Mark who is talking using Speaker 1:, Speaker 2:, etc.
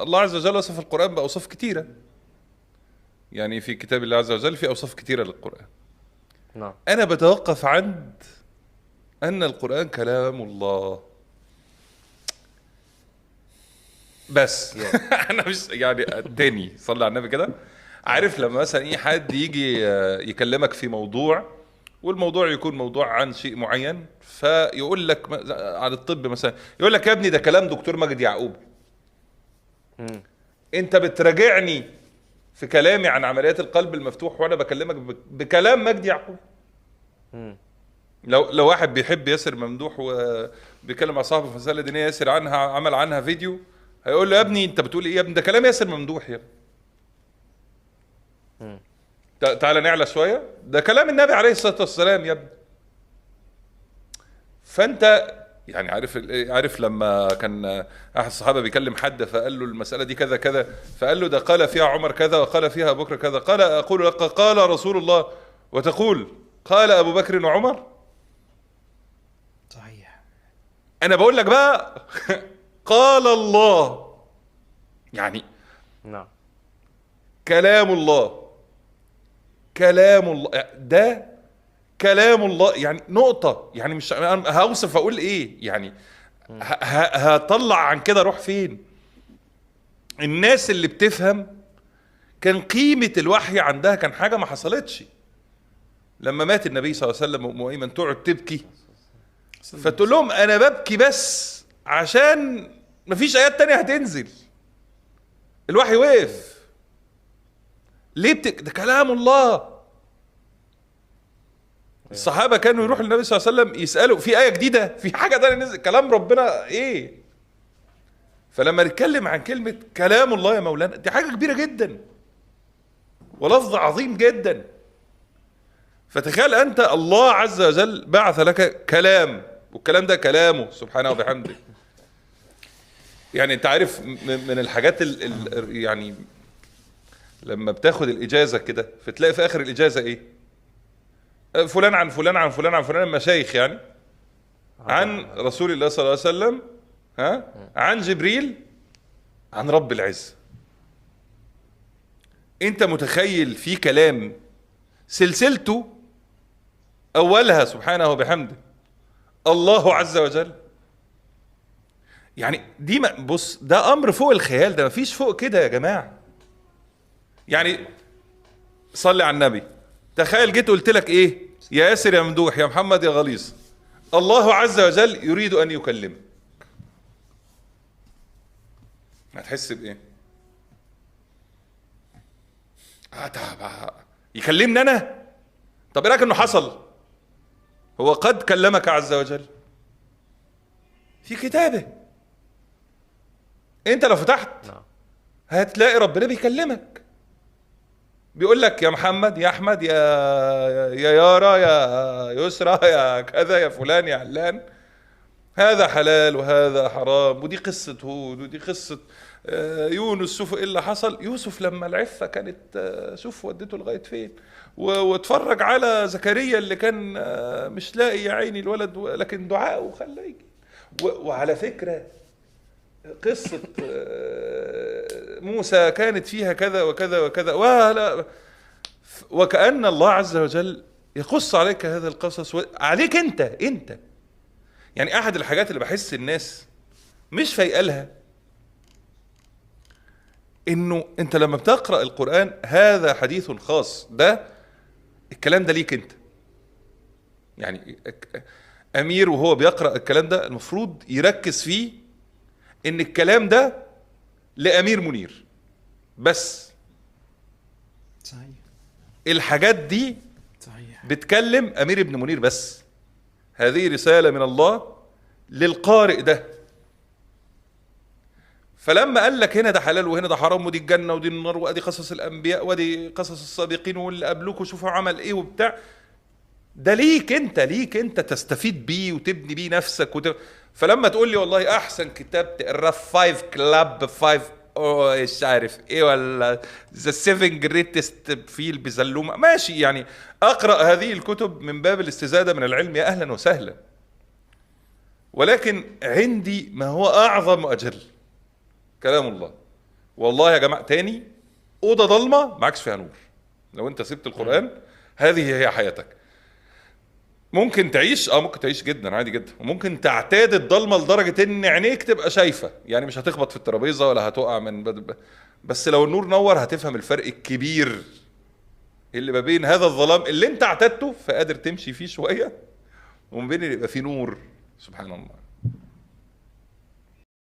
Speaker 1: الله عز وجل وصف القرآن بأوصاف كتيرة، يعني في كتاب الله عز وجل في أوصاف كتيرة للقرآن.
Speaker 2: نعم.
Speaker 1: أنا بتوقف عند أن القرآن كلام الله بس. أنا مش يعني تاني صلي على النبي كده. عارف لما مثلا إيه حد يجي يكلمك في موضوع، والموضوع يكون موضوع عن شيء معين، فيقول لك عن الطب مثلا، يقول لك يا ابني ده كلام دكتور مجدي يعقوب. انت بتراجعني في كلامي عن عمليات القلب المفتوح وانا بكلمك بكلام مجدي يعقوب. لو واحد بيحب ياسر ممدوح وبيكلم مع صاحبه في مسألة دينية ياسر عنها عمل عنها فيديو، هيقول له يا ابني انت بتقول ايه يا ابني، ده كلام ياسر ممدوح يا ابني. تعالى نعلى شوية، ده كلام النبي عليه الصلاة والسلام يا ابني. فانت يعني عارف لما كان احد الصحابة بيكلم حد فقال له المسالة دي كذا كذا، فقال له ده قال فيها عمر كذا وقال فيها ابو بكر كذا، قال اقول لك قال رسول الله وتقول قال ابو بكر وعمر.
Speaker 3: صحيح.
Speaker 1: انا بقول لك بقى قال الله، يعني
Speaker 2: نعم
Speaker 1: كلام الله، كلام الله ده كلام الله، يعني نقطة، يعني مش هوصف اقول ايه، يعني هطلع عن كده اروح فين؟ الناس اللي بتفهم كان قيمة الوحي عندها كان حاجة ما حصلتش. لما مات النبي صلى الله عليه وسلم وام ايمن تقعد تبكي، فتقول لهم انا ببكي بس عشان مفيش ايات تانية هتنزل، الوحي وقف. ليه ده كلام الله. الصحابة كانوا يروحوا للنبي صلى الله عليه وسلم يسالوا في ايه جديدة، في حاجة تانية نزل، كلام ربنا ايه؟ فلما نتكلم عن كلمة كلام الله يا مولانا، دي حاجة كبيرة جدا ولفظ عظيم جدا. فتخيل انت الله عز وجل بعث لك كلام، والكلام ده كلامه سبحانه وبحمده. يعني انت عارف من الحاجات يعني لما بتاخد الاجازة كده فتلاقي في اخر الاجازة ايه؟ فلان عن فلان عن فلان عن فلان، مشايخ يعني، عن رسول الله صلى الله عليه وسلم، ها، عن جبريل، عن رب العزة. انت متخيل في كلام سلسلته اولها سبحانه وبحمده الله عز وجل؟ يعني دي ما بص، ده امر فوق الخيال، ده مفيش فوق كده يا جماعة. يعني صلي على النبي، تخيل جيت قلت لك ايه يا ياسر يا ممدوح يا محمد يا غليظ، الله عز وجل يريد ان يكلمك، هتحس بايه؟ يكلمني انا؟ طب ايه رايك انه حصل؟ هو قد كلمك عز وجل في كتابه. انت لو فتحت هتلاقي ربنا بيكلمك، بيقول لك يا محمد يا احمد يا يارا يا يسرى يا كذا يا فلان يا علان، هذا حلال وهذا حرام، ودي قصة هود ودي قصة يونس، شوفوا ايه اللي حصل يوسف لما العفة كانت، شوف ودته لغاية فين، واتفرج على زكريا اللي كان مش لاقي يا عيني الولد، لكن دعاءه خلاه يجي. وعلى فكرة قصة موسى كانت فيها كذا وكذا وكذا، وكأن الله عز وجل يقص عليك هذا القصص عليك انت. يعني احد الحاجات اللي بحس الناس مش فايقه لها، انه انت لما بتقرأ القرآن هذا حديث خاص، ده الكلام ده ليك انت. يعني امير وهو بيقرأ الكلام ده المفروض يركز فيه ان الكلام ده لأمير منير بس.
Speaker 3: صحيح.
Speaker 1: الحاجات دي
Speaker 3: صحيح
Speaker 1: بتكلم أمير ابن منير بس. هذه رسالة من الله للقارئ ده. فلما قال لك هنا ده حلال وهنا ده حرام ودي الجنة ودي النار وادي قصص الأنبياء وادي قصص السابقين واللي قبلوك وشوفوا عمل ايه وبتاع، ده ليك انت، ليك انت تستفيد بيه وتبني بيه نفسك فلما تقول لي والله احسن كتاب تقراه 5 club 5 مش عارف ايه ولا the 7 greatest فيل بزلومه، ماشي، يعني اقرا هذه الكتب من باب الاستزاده من العلم، يا اهلا وسهلا، ولكن عندي ما هو اعظم واجل. كلام الله. والله يا جماعة تاني، اوضة ضلمة معكش فيها نور. لو انت سبت القران هذه هي حياتك. ممكن تعيش، ممكن تعيش جدا عادي جدا، وممكن تعتاد الضلمة لدرجة ان عينيك تبقى شايفه، يعني مش هتخبط في الترابيزة ولا هتقع من بس لو النور نور هتفهم الفرق الكبير اللي ما بين هذا الظلام اللي انت اعتدته فقادر تمشي فيه شوية، وما بين اللي يبقى فيه نور. سبحان الله.